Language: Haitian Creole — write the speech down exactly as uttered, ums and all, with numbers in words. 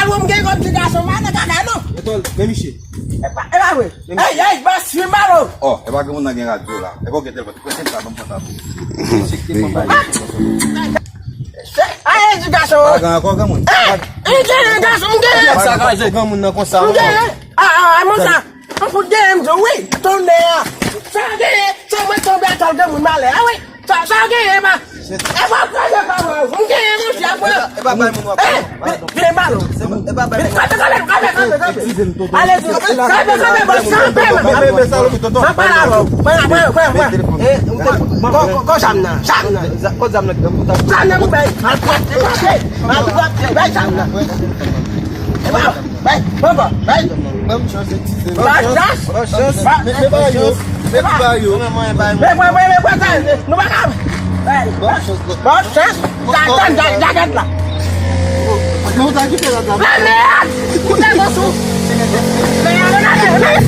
Malou, m gen kòm ti gason, m pa nan kaka, non. Etol, men miche. E pa, e pa vre. Ey, ey, bòs, fi Malou. Oh, e pa gen moun nan gen radyo la. E pa gen telefòn. Prese m sa, ban m pòtab ou. Aye, ti gason. Pa gen ankò, granmoun. Ey, m gen gason, m gen. Sa ka jwe granmoun nan konsa. M gen. Ah, ah, ah, moun sa. An fout genyen, m di w, wi, tonnè a. Sa genyen, se mwen tonbe atò granmoun malè a, wi. Sa, sa genyen, pa. E pa kraze pa mwen, m genyen, monchè, frè. E pa bay moun w ap pale. Vin, vin, Malou. Kanpe, kanpe, kanpe, kanpe, kanpe. Ale, kanpe, kanpe, kanpe, kanpe. Mwen pale avè w. Pran, pran, pran, pran. Kò, kò, kò zam nan, zam nan. Zam nan pou bay. Bay zam nan. E pa. Bay, papa, bay. Ban m chans, ti sè. Ban chans. Ban chans. Men, men ba yo. Men ba yo. Men, men, men, men, men, nou pa ka. Bay. Ban chans, non. Ban chans. Jaket, jaket, jaket la. Men ou ta kite la, la. La mèd! Ou te gosou. Mèd, mèd, mèd.